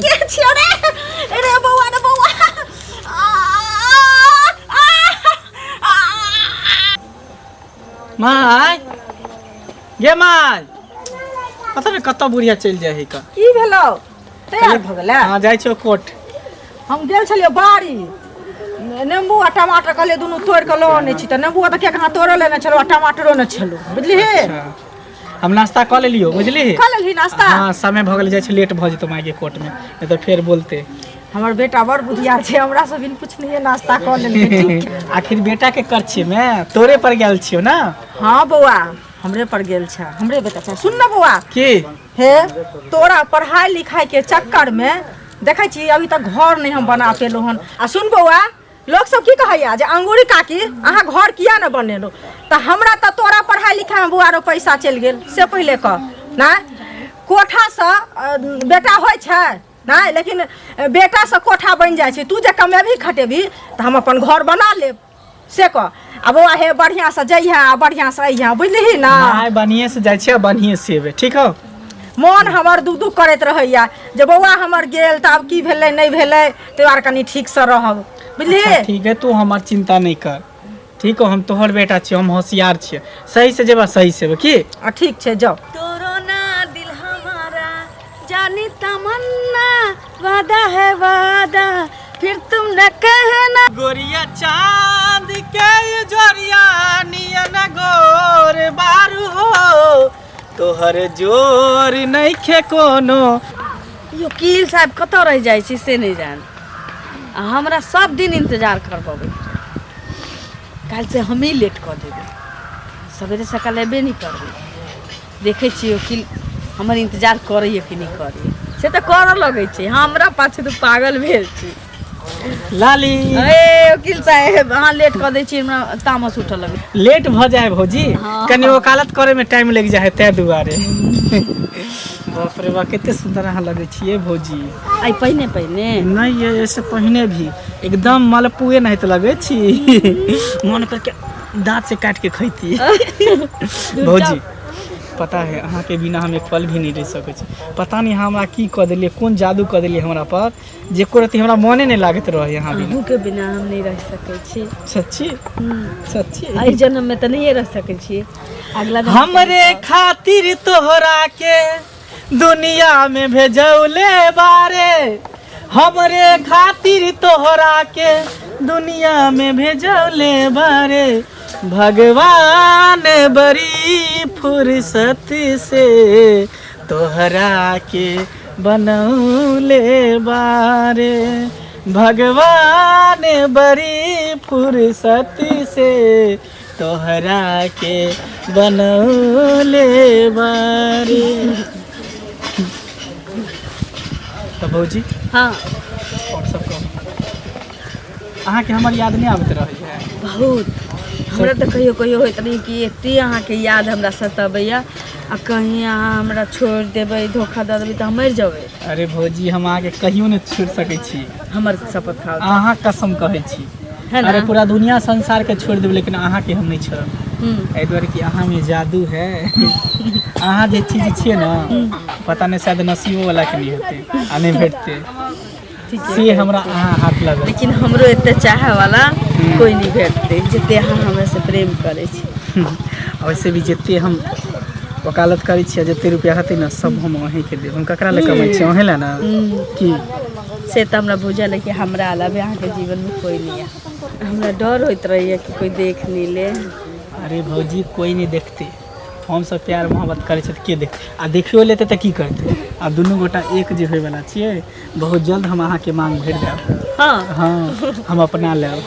के छियो रे रे बौआ रे बौआ आ, आ, आ, आ। माय गे माय पता नहि कतऽ बुढ़िया चलि जाइ है का की भेलौ तैयार भऽ गेलै हाँ जाइ छियौ कोर्ट हम गेल छलियै बाड़ी नेम्बू आ टमाटर कहलियै दुनू तोड़ि कऽ लऽ अनै छी तऽ नेम्बू तऽ किया कहाँ तोड़ल नहि छलौ आ टमाटरो नहि छलौ बुझलिही अच्छा। हम नाश्ता कऽ लेलियौ बुझलिही कऽ लेलही नाश्ता हाँ समय भऽ गेल जाइ छै लेट भऽ जेतौ मायके कोर्ट में नहि तऽ फेर बोलते हमर बेटा बड़ बुधियार छै हमरा से बिन पुछनहिये नाश्ता कऽ लेलकै ठीक छै। आखिर बेटा के कर छियै मैं तोरे पर गेल छियौ ना हाँ बौआ हमरे पर गेल छै हमरे बेटा छै सुन न बौआ की हे तोरा पढ़ाई लिखाई के चक्कर में देखै छी अभी तक घर नहि हम बना पेलहुँ हन आ सुन बौआ लोक सब की कहैया जे अंगूरी काकी अहाँ घर किया ने बनेलहुँ तऽ हमरा तऽ तोरा पढ़ाई लिखाईमे बौआ रो पैसा चलि गेल से पहिले कह नहि कोठासँ बेटा होइ छै नहि लेकिन बेटासँ कोठा बनि जाइ छै तू जे कमेबही खटेबही तऽ हम अपन घर बना लेब से कह आ बौआ हे बढ़िआँसँ जइहे आ बढ़िआँसँ अइहे बुझलिही ने माय बढ़िए से जाइ छियै बढ़िए से एबै ठीक हौ मोन हमर दुख दुख करैत रहैया जे बौआ हमर गेल तऽ आब की भेलै नहि भेलै ताहि दुआरे कनि ठीकसँ रहब बुझलिही अच्छा, ठीक है तू हमर चिंता नहीं कर ठीक हो हम तोहर बेटा छियो हम होशियार छियै सही से जेबा सही से एबै की आ ठीक छै जाउ तोरो ना दिल हमारा जानी तमन्ना वादा है वादा फिर तुम न कहना गोरिया चांद के जोरिया नियन गोर बारू हो तोहर जोर नइखे कोनो यो वकील साहब कतऽ रहि जाइ छी से नहि जान आ हमरा सब दिन इंतजार करबबै काल्हि से हमही लेट कऽ देबै सवेरे सकाल अयबे नहि करबै देखै छियै वकील हमर इंतजार करैए कि नहि करैए से तऽ करऽ लगै छै हमरा पाछू तऽ पागल भेल छी लाली ए वकील साहेब अहाँ लेट कऽ दै छी हमरा तामस उठऽ लगै लेट भऽ जाए भौजी हाँ। कनि वकालत करे में टाइम लागि जाइ है ताहि दुआरे बाप रे बा कते सुंदर अहाँ लगै छियै भौजी आइ पहिने पहिने नहीं ये ऐसे पहिने भी एकदम मलपुए नहीं तो लगे छी मन करके दांत से काट के खैती भौजी पता है अहाँके बिना हम एक पल भी नहीं रह सकै छी पता नहीं अहाँ हमरा की कऽ देलियै कोन जादू कऽ देलियै हमरा पर जे एको रत्ती हमरा मने नहि लागैत रहै अहाँ बिना अहूँके बिना हम नहि रहि सकै छी सच्ची सच्ची एहि जन्ममे तऽ नहिए रहि सकै छी अगला जन्म हमरे खातिर तोहरा के दुनिया में भेजौले बारे हमरे खातिर तोहरा के दुनिया में भेजौले बारे भगवान बड़ी फुर्सत से तोहरा के बनौले बारे भगवान बड़ी फुर्सत से तोहरा के बनौले बारे तऽ भौजी हाँ आओर सब कहू अहाँके हमर याद नहि आबैत रहैए बहुत हमरा तऽ कहियो कहियो होइत रहै कि एते अहाँके याद हमरा सतबैया आ कहीं अहाँ हमरा छोड़ि देबै धोखा दऽ देबै तऽ हम मरि जेबै अरे भौजी हम अहाँके कहियो नहि छोड़ि सकै छी हमर शपथ खाउ अहाँ कसम कहै छी है ना अरे पूरा दुनिया संसार के छोड़ि देबै लेकिन अहाँके हम नहि छोड़ब एहि दुआरे कि अहाँमे जादू है अहाँ जे चीज छियै ने पता नहि शायद नसीबो वाला के नहि हेतै आ नहि भेटतै से हमरा अहाँ हाथ लगल लेकिन हमरो एते चाहे वाला कोई नहीं भेटतै जते अहाँ हमरा से प्रेम करै छी आ वैसे भी जते हम वकालत करै छियै जते रुपया हेतै ने सब हम अहीँके देब हम ककरा लए कमै छियै अहीँ लए ने की से तऽ हमरा बुझल है कि हमरा अलावे अहाँके जीवनमे कोई नहीं है हमरा डर होइत रहैया कि कोई देख नहीं ले अरे भौजी कोई नहीं देखते हम सब प्यार मोहब्बत करै छियै तऽ के देखते आ देखियो लेतै तऽ की करतै आब दुनू गोटा एक जे होइवला छियै बहुत जल्द हम अहाँके मांग भरि देब हाँ हाँ हम अपना लेब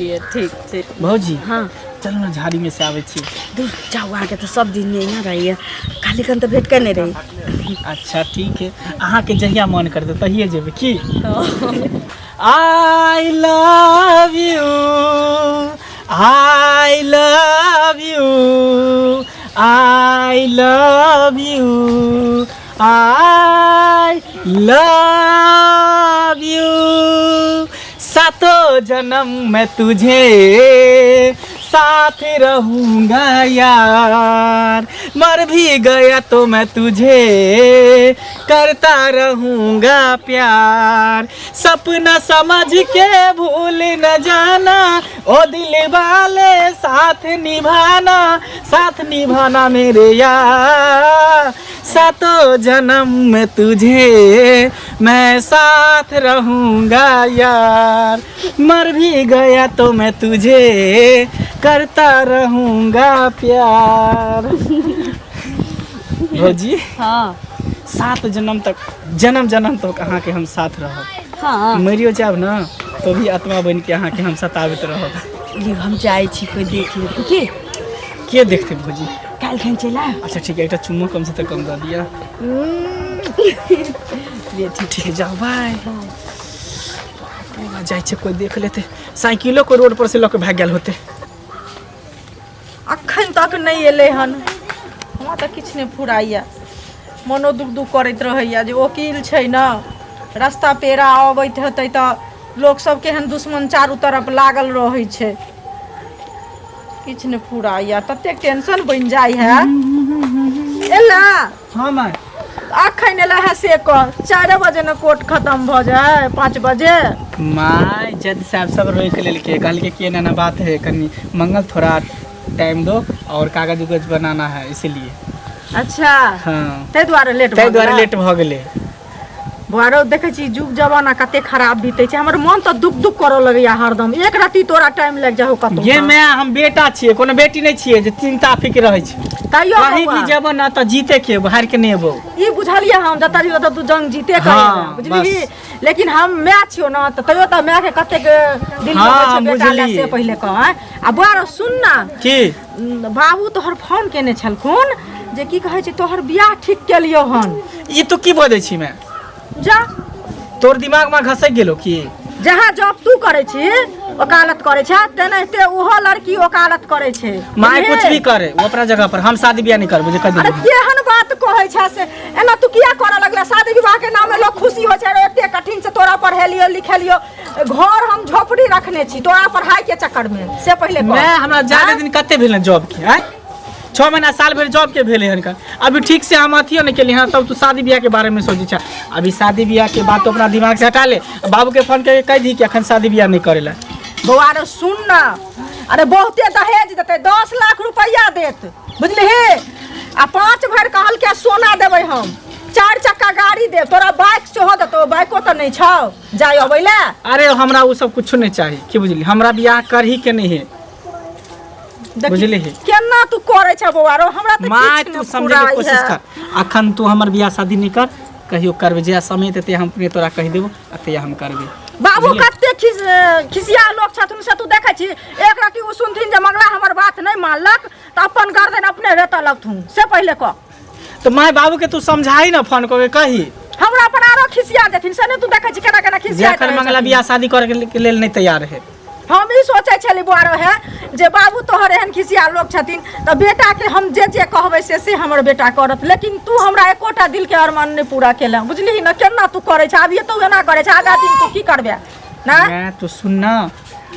ये ठीक छै भौजी हाँ चलू ने झाड़ीमे से आबै छी दूर जाउ अहाँके तऽ सब दिन यहाँ रहैया खाली कन तऽ भेटके नहि रही अच्छा ठीक है अहाँके जहिया मन करतै तहिए जेबै की I love you I love you I love you I love you सातों जन्म मैं तुझे साथ रहूंगा यार मर भी गया तो मैं तुझे करता रहूंगा प्यार, सपना समझ के भूल न जाना, ओ दिल वाले साथ निभाना, साथ निभाना मेरे यार, सातों जन्म में तुझे मैं साथ रहूंगा यार, मर भी गया तो मैं तुझे करता रहूंगा प्यार। भौजी, हँ। 7 जन्म तक, जन्म जन्म तक अहाँके हम साथ रहब। हँ। मरियो जायब ने तो भी आत्मा बनि के अहाँके हम सताबैत रहब। लियौ, हम जाइ छी, कोइ देख लेतै की। के देखते भौजी? काल्हि खन चलि आयब। अच्छा ठीक है, एकटा चुम्मो कम से तऽ कम दऽ दिअ। ठीक। ठीक है, जाओ, बाय। जाइ छै, कोइ देख लेतै, साइकिलो को रोड पर से लऽ के भागि गेल होतै। अखन तक नहि एलै हन। हमरा तऽ किछु नहि फुराइए, मनो दुख दुख करैत रहैए जे ओकील छै ने, रस्ता पेड़ा अबैत हेतै तऽ लोकसभ केहन दुश्मन चारू तरफ लागल रहै छै। किछु नहि फुराइए, ततेक टेंशन बनि जाइ है। एला? हँ माय। अखन एला है से कह, 4 बजे ने कोर्ट खतम भऽ जाय, 5 बजे। माय, जज साहब सब रोकि लेलकै, कहलकै कि एना एना बात है, कनि मंगल थोड़ा टाइम दो और कागज उगज बनाना है, इसीलिए। अच्छा। हँ। ताहि दुआरे लेट ताहि भऽ दुआरे गेलै? लेट भऽ गेलै। बौआ रौ, देखै छी जुग जमाना कते खराब बीतै छै, हमर मन तऽ दुख दुख करऽ लगैया हरदम। एक रत्ती तोरा टाइम लागि जाहो कतौ ये तऽ। माय, हम बेटा छियै, कोनो बेटी नहि छियै जे चिंता फिक्र रहै छै। तैयो कहीं बौआ, भी जेबो ने तऽ जीते के एबो, हारि के नहि एबो। ई बुझलियै हम, जतऽ रहियो ततऽ तू जंग जीते के हाँ, एबै, बुझलिही? बस। लेकिन हम माय छियौ ने, तऽ तैयो तऽ मायके कतेक दिल हाँ, लगै छै बेटा लए, बुझलियै। से पहिले कह। आँय? आ बौआ रौ, सुन ना। की? बाबू तोहर फोन केने छलखुन जे की कहै छै, तोहर बियाह ठीक केलियौ हन। ई तू की बजै छी मैं? जा। तोर दिमाग में घसक गेलो की? जहाँ जॉब तू करै छी, वकालत करै छै, तेनाहिते ओहो लड़की वकालत करै छै। माय, बुझलिही? कुछ भी करे वो अपना जगह पर, हम शादी बियाह नहीं करबो जे कह अरे, देबो। केहन बात कहै छै से? एना तू किया करऽ लगले? शादी विवाह के नाम में लोग खुशी होइ छै। एते कठिन से तोरा पढ़ेलियो लिखेलियो, घर हम झोपड़ी रखने छी तोरा पढ़ाई के चक्कर में, से पहिले कह। मैं हमरा जादे दिन कते भेल जॉब के? आँय, 6 महीना साल भरि जॉब के भेलै हन। अभी ठीक से हम अथियो नहीं केली हन, तब तू शादी बियाह के बारे में सोचै छ। अभी शादी बियाह के बात तो अपना दिमाग से हटा ले। बाबू के फोन करके कह दी कि अखन शादी बियाह नहीं करेला। बौआ रे, सुन ना, अरे बहुते दहेज देतै, 10 लाख रुपैआ देत, बुझलिही? आ 5 भरि कहलकै सोना देबै हम, 4 चक्का गाड़ी देब तोरा, बाइक सेहो देतौ। बाइको तऽ नहि छौ जाय अबै लए। अरे, हमरा ओ सब कुछो नहीं चाही, की बुझली? हमरा बियाह करही के नहीं है। देखी, बुझलिही? केना तू करै छ बौआ रो, हमरा तऽ माय, किछु तू नहि समझे के फुराइ कोशिश है। कर। अखन तू हमर बियाह शादी नहीं कर, कहियो करबे जहिया समय देते, हम अपने तोरा कहि देबो आ तहिया हम करबे। बाबू बुझलिही? कते खिसिया लोक छथुन से तू देखै छी। एक रति ओ सुनथिन जे मंगला हमर बात नहि मानलक, तऽ अपन गर्दन अपने रेतऽ लगथुन, से पहिले कह। तऽ माय, बाबू के तू समझाही ना, फोन कऽ के कही। हमरा पर आरो खिसिया देथिन, से नहि तू देखै छी केना केना खिसिया। जखन मंगला बियाह शादी करे के लेल नहीं तैयार है। हम ई सोचै छली बौआ रहे जे बाबू तोहर एहन खिसिया लोक छथिन तऽ बेटाके हम जे जे कहबै से से हमर बेटा करत, लेकिन तू हमरा एकोटा दिलके अरमान नहि पूरा केलह, बुझलिही ने? केना तू करै छ? अभिये तू एना करै छ, आगा दिन तू की करबे ना? मैं तो सुन ना,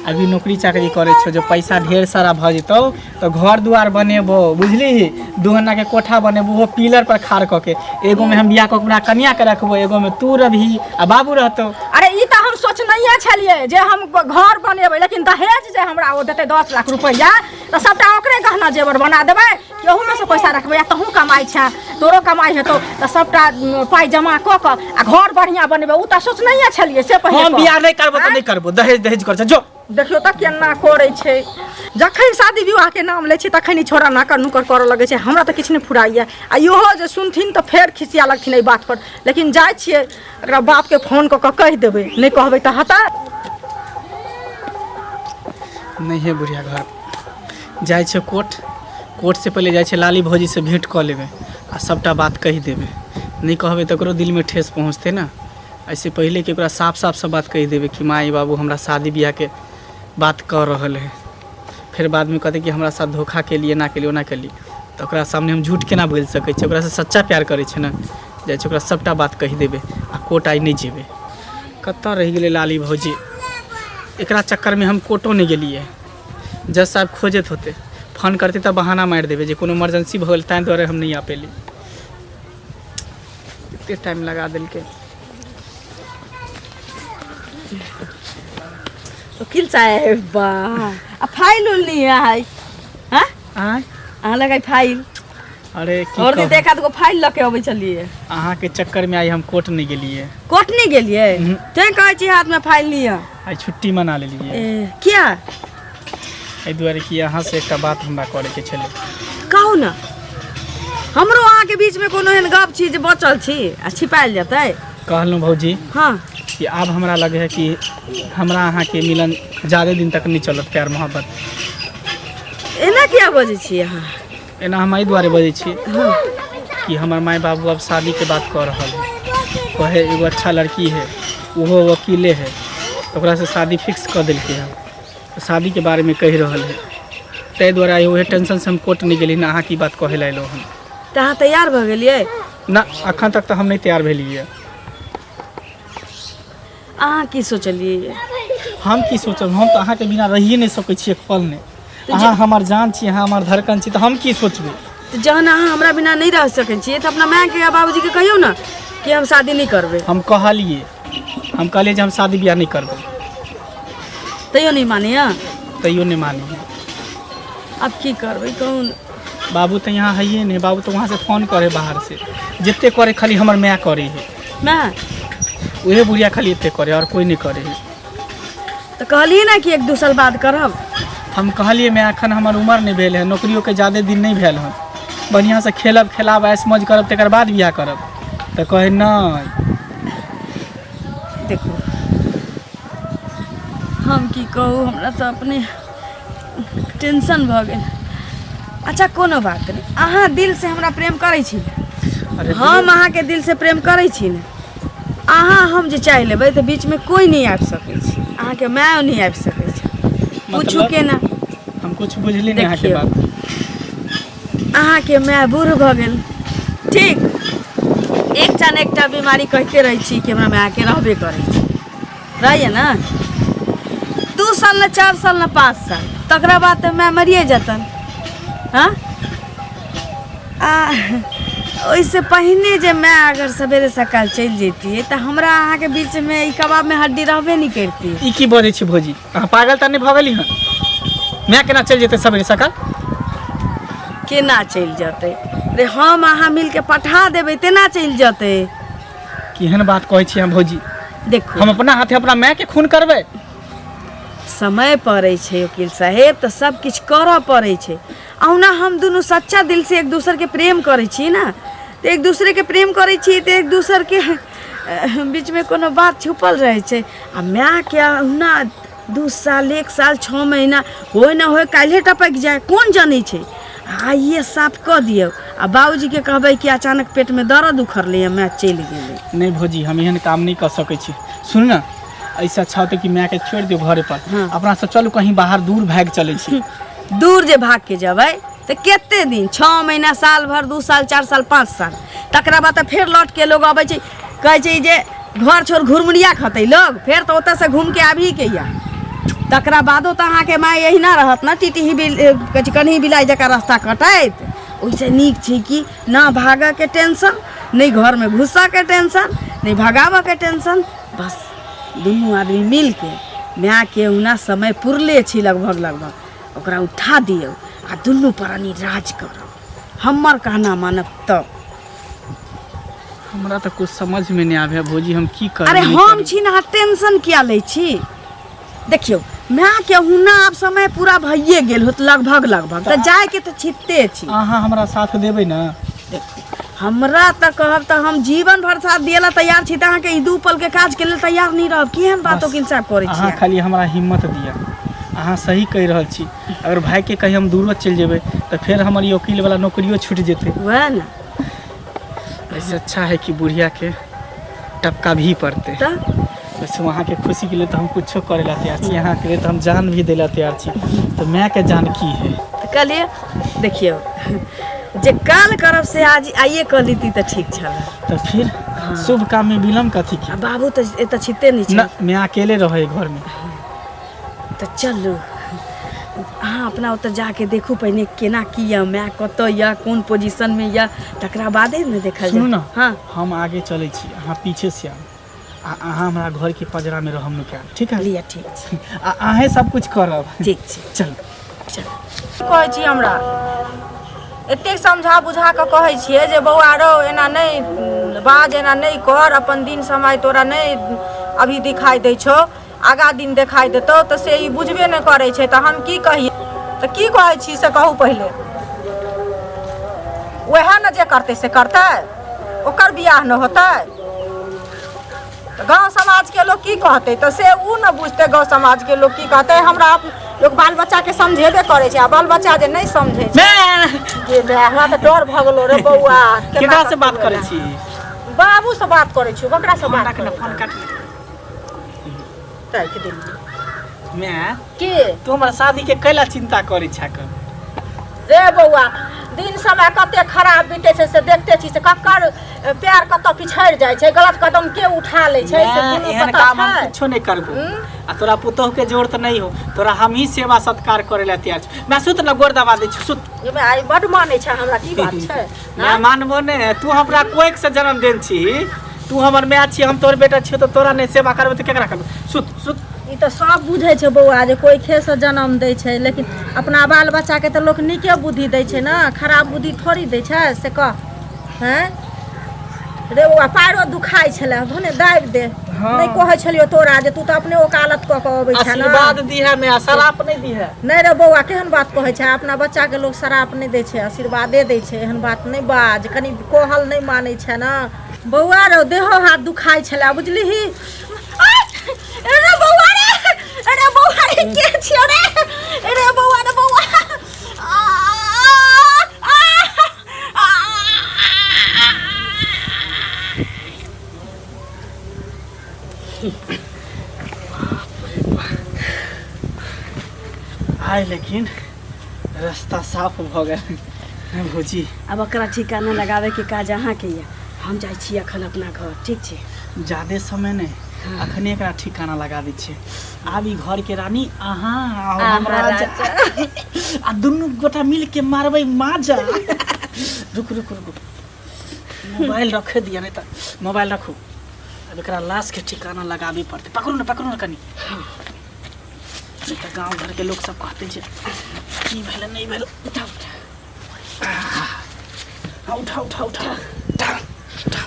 अभी नौकरी चाकरी करै छौ, जब पैसा ढेर सारा भऽ जेतौ तऽ घर दुआर बनेबो, बुझलिही? 2 अन्ना के कोठा बनेबो, ओहो पिलर पर खाड़ कऽ के। एगो में हम बियाह कऽ के अपना कनिया के रखबो, एगो में तू रहबही आ बाबू रहतौ। अरे, ई तऽ हम सोचनहिए छलियै जे हम घर बनेबै, लेकिन दहेज जे हमरा ओ देतै 10 लाख रुपैआ तऽ सबटा ओकरे गहना जेवर बना देबै कि ओहूमे से पैसा रखबै। आ तहूँ कमाइ छेँ, तोरो कमाइ हेतौ तऽ सबटा पाइ जमा कऽ कऽ आ घर बढ़िआँ बनेबै, ओ तऽ सोचनहिए छलियै, से पहिले हम कह। बियाह नहि करबो तऽ नहि करबो। दहेज दहेज कर जो। देखियौ तऽ केना करै छै। जखन शादी विवाहके नाम लै छै तखन ई छोड़ा नाकर नुकर करऽ लगै छै। हमरा तऽ किछु नहि फुराइए। आ इहो जे सुनथिन तऽ फेर खिसिया लगथिन एहि बातपर, लेकिन जाइ छियै एकरा बापके फोन कऽ कऽ कहि देबै, नहि कहबै तऽ हता। नहीं है बुढ़िया घर। जाइ छै कोर्ट, कोर्टसँ पहिले जाइ छै लाली भौजीसँ भेँट कऽ लेबै आ सभटा बात कहि देबै। नहि कहबै तऽ ओकरो दिलमे ठेस पहुँचतै ने। एहिसँ पहिले कि ओकरा साफ साफ सब बात कहि देबै कि माय बाबू हमरा शादी बियाहके बात कऽ रहल है। फेर बादमे कहतै कि हमरा साथ धोखा केली, एना केली, ओना केली, तऽ ओकरा सामने हम झूठ केना बोलि सकै छियै? ओकरासँ सच्चा प्यार करै छै ने। जाइ छै, ओकरा सभटा बात कहि देबै आ कोर्ट आइ नहि जेबै। कतऽ रहि गेलै लाली भौजी? एकरा चक्करमे हम कोर्टो नहि गेलियै। जज साहब खोजैत होतै। फोन करतै तऽ बहाना मारि देबै जे कोनो इमरजेंसी भऽ गेल, ताहि दुआरे हम नहि आ पेली। बहुते टाइम लगा देलकै। वकील साहेब, वाह, आ फाइल उल नहीं है हाँ? आँय? अहाँ लगे फाइल? अरे की और दिन कहू, एक आध गो फाइल लऽ के अबै छलियै। अहाँके चक्करमे आइ हम कोर्ट नहि गेलियै। कोर्ट नहि गेलियै? हम्म। तें कहै छी हाथमे फाइल लिअ। आइ छुट्टी मना लेलियै। ए, किया? एहि दुआरे कि अहाँसँ एकटा बात हमरा करैके छलै। कहू ने, हमरो अहाँके बीचमे कोनो एहन गप छी जे बचल छी आ छिपायल जेतै? कहलहुँ भौजी हँ कि आब हमरा लगे है कि हमरा अहाँके मिलन ज्यादे दिन तक नहि चलत प्यार मोहब्बत। एना किया बजै छी अहाँ? एना हम एहि दुआरे बजै छी कि हमर माय बाबू अब शादीके बात कऽ रहल है। कहे एगो अच्छा लड़की है, ओहो वकीले है, ओकरासँ शादी फिक्स कऽ देलकै हँ, शादीके बारेमे कहि रहल है। ताहि दुआरे आइ उहे टेंशनसँ हम कोर्ट नहि गेली ने, अहाँके ई बात कहै लए अयलहुँ हन। तऽ अहाँ तैयार भऽ गेलियै? ना, अखन तक तऽ हम नहि तैयार भेलियै। अहाँ की सोचलियै? हम की सोचब, हम तऽ अहाँके बिना रहिए नहि सकै छी एक पल नहि। अहाँ हमर जान छी, अहाँ हमर धड़कन छी, तऽ हम की सोचबै? तऽ जहन अहाँ हमरा बिना नहि रहि सकै छियै तऽ अपना मायके या बाबूजीके कहियौ ने कि हम शादी नहि करबै। हम कहलियै, हम कहलियै जे हम शादी बियाह नहि करबै। तैयो नहि मानैया? तैयो नहि मानैया। आब की करबै कहू ने? बाबू तऽ यहाँ हैये नहि, बाबू तऽ वहाँसँ फोन करे बाहरसँ, जते करे खाली हमर माय करे है। माय? उहे बुढ़िया खाली एते करे, आओर कोइ नहि करे है। तऽ कहलियै ने कि एक दू साल बाद करब। हम कहलियै माय, एखन हमर उमर नहि भेल है, नौकरियोके ज्यादे दिन नहि भेल हन, बढ़िआँसँ खेलब खेलाब ऐश मौज करब तकर बाद बियाह करब। तऽ कहै नहि। देखू, हम की कहू, हमरा तऽ अपने टेंशन भऽ गेल। अच्छा कोनो बात नहि, अहाँ दिलसँ हमरा प्रेम करै छी? अरे हम अहाँके दिलसँ प्रेम करै छी ने। अहाँ हम जे चाहि लेबै तऽ बीचमे कोइ नहि आबि सकै छै, अहाँके मायो नहि आबि सकै छै। पूछू मतलब? केना? हम कुछ बुझली नहि अहाँके देखियौ। बात। अहाँके माय बूढ़ भऽ गेल, ठीक, एकटा ने एकटा बीमारी कहिते रहै छी कि हमरा मायके रहबे करै छै, रहैए ने? 2 साल ने 4 साल ने 5 साल, तकरा बाद तऽ माय मरिए जेतन। हँ, आ ओहिसँ पहिने जे माय अगर सवेरे सकाल चलि जैतियै तऽ हमरा अहाँके बीचमे ई कबाबमे हड्डी रहबे नहि करितियै। ई की बजै छी भौजी, अहाँ पागल तऽ नहि भऽ गेली हन? माय केना चलि जेतै सवेरे सकाल? केना चलि जेतै रे? हम अहाँ मिलके पठा देबै, तेना चलि जेतै। केहन बात कहै छी अहाँ भौजी? देखू, हम अपना हाथे अपना मायके खून करबै? समय पड़ै छै वकील साहेब, तऽ सब किछु करऽ पड़ै छै। अहुना हम दुनू सच्चा दिलसँ एक दोसरके प्रेम करै छी ने, तऽ एक दूसरेके प्रेम करै छी तऽ एक दोसरके बीचमे कोनो बात छुपल रहै छै? आ मायके अहुना 2 साल, एक साल 6 महीना होइ न होइ, काल्हिए टपकि जाय, कोन जनै छै? आइए साफ कऽ दियौ आ बाबूजीके कहबै कि अचानक पेटमे दर्द उखड़लै, माय चलि गेलै। नहि भौजी, हम एहन काम नहि कऽ सकै छी। सुन ने, ऐसे अच्छा होतै कि मायके छोड़ि दियौ घरे पर। अपना सब चलू कहीं बाहर दूर भागि चलै छी। दूर जे भागके जेबै तऽ कते दिन? 6 महीना, साल भर, 2 साल, 4 साल, 5 साल, तकरा बाद तऽ फेर लौटके लोग अबै छै। कहै छै जे घर छोड़ घुरमुरिया खतै लोग, फेर तऽ ओतऽसँ घूमके आबही के या। तकरा बादो तऽ अहाँके माय एहिना रहत ने, टिटही बिल कहै छै, कन्ही बिलाइ जकाँ रास्ता कटैत। ओहिसँ नीक छै कि ना भागऽके टेंशन, नहि घरमे घुसऽके टेंशन, नहि भगाबऽके टेंशन। बस दुनू आदमी मिलके मायके ओहुना समय पुरले छी लगभग लगभग, ओकरा उठा दियौ आ दुनू प्राणी राज करब। हमर कहना मानब तब। हमरा तऽ कुछ समझमे नहि आबै है भौजी, हम की करी? अरे नहि हम करी? छी ने, अहाँ टेंशन किया लै छी? देखियौ, मायके हुना आब समय पूरा भइए गेल होत लगभग लगभग, तऽ जायके तऽ छिते छी। अहाँ हमरा साथ देबै ने? देखू, हमरा तऽ कहब तऽ हम जीवन भर साथ दिअ ला तैयार छी, तऽ अहाँके ई दू पल के काजके लेल तैयार नहि रहब? केहन बात वकील साहब करै अहाँ छी? खाली हमरा हिम्मत दिअ। अहाँ सही कहि रहल छी। अगर भाइके कही हम दूरो चलि जेबै तऽ फेर हमर ई वकीलवला नौकरियो छूटि जेतै। वएह ने। ऐसे अच्छा है कि बुढ़िया के टपका भी पड़ते। तऽ वैसे वहाँके खुशीके लिए तऽ हम कुछो करै ला तैयार छी, अहाँके लिए तऽ हम जान भी दै ला तैयार छी, तऽ मायके जान की है? तऽ कहलियै, देखियौ, जे काल करब से आज आइए कऽ लीती तऽ ठीक छल। तऽ फिर शुभ काम में विलम्ब कथी के? आ बाबू तऽ एतऽ छिते नहि ना छै। मैं अकेले रहे घरमे। तऽ चलू, अहाँ अपना ओतऽ जाके देखू पहिने केना की यऽ, माय कतऽ यऽ, कोन पोजीशनमे यऽ, तकरा बादे ने देखल सुनू जाय। ने। हँ। हम आगे चलै छी, अहाँ पीछे से आउ आ अहाँ हमरा घरके पजरामे रहब नुकायल, ठीक है? लिअ, ठीक छै। आ अहेँ सब कुछ करब। ठीक छै। चल। चल। कहै छी, हमरा एतेक समझा बुझा कऽ कहै छियै जे बौआ रौ, एना नहि बाज, एना नहि कर, अपन दिन समय तोरा नहि अभी दिखाई दै छौ, आगा दिन देखाई देतौ, तऽ से ई बुझबे नहि करै छै, तऽ हम की कहियै? तऽ की कहै छी से कहू पहिले। उएह ने जे करतै से करतै, ओकर बियाह ने होतै तऽ गाँव समाजके लोक की कहतै? तऽ से ओ ने बुझतै गाँव समाजके लोक की कहतै। हमरा लोक बाल बच्चाके समझेबे करै छै आ बाल बच्चा जे नहि समझै छै। गे माय, हमरा तऽ डर भऽ गेलो रे बौआ। केकरा से बात करै छी? बाबू से बात करै छी। ककरा से बात? राख ने फोन, काट। राखि देलियै। माय। की? तू हमरा शादी के कैला चिंता करै छा? रे बौआ, दिन समय कते खराब बीते छै से देखते छी, से ककर प्यार कतऽ पिछड़ि जाइ छै, गलत कदम के उठा लै छै से कोनो एहन पता काम हम छै? कुछो नहीं करबो। हम्म? आ तोरा पुतोह के जोर तऽ नहीं हो, तोरा हम ही सेवा सत्कार करे ला तैयार छी। मैं सुत न, गोर दबा दै छी, सुत। ये बे, आइ बड मानै छै हमरा, की बात छै? मैं मानबो ने? तू हमरा कोइक से जन्म देन छी, तू हमर माय छी, हम तोर बेटा छी, तऽ तोरा नहीं सेवा करबो तऽ केकरा करबो? सुत सुत। ई तऽ सब बुझै छै बौआ जे कोइ खेसँ जन्म दै छै, लेकिन अपना बाल बच्चाके तऽ लोक नीके बुद्धि दै छै ने, खराब बुद्धि थोड़ी दै छै, से कह। हैं रे बौआ, पायरो दुखाइ छलै भने दाबि दे। हाँ। नहि कहै छलियौ तोरा जे तू तऽ अपने ओकालत कऽ कऽ अबै छै ने। आशीर्वाद दी है मैं, शराप नहीं दी है। नहि रे बौआ, केहन बात कहै छै? अपना बच्चाके लोक श्राप नहि दै छै, आशीर्वादे दै छै। एहन बात नहि बाज। कनि कहल नहि मानै छै ने बौआ। रौ, देहो हाथ दुखाइ छलै, बुझलिही? अरे बौआ रे, अरे बौआ रे, के छियौ रे? अरे बौआ रे, बौआ, आ, आ, आ, आ। आइ लेकिन रास्ता साफ भऽ गेल हैं भौजी। आब ओकरा ठिकाना लगाबैके काज अहाँके यऽ, हम जाइ छी एखन अपना घर, ठीक छै? ज्यादे समय नहि, अखने एकरा ठिकाना लगा दै छियै। आब ई घर के रानी अहाँ आ हम अहाँ। राजा आ दुनू गोटा मिल के मारबै माजा। रुक रुक रुक, मोबाइल रखे दिया, नहीं तऽ मोबाइल रखू। आब एकरा लाश के ठिकाना लगाबे पड़तै। पकड़ू ने, पकड़ू ने कनि, नहीं तऽ गाँव घर के लोक सब कहते जे की भेलै नहि भेलै। उठा उठा, हाँ, उठा उठा उठा उठा उठा।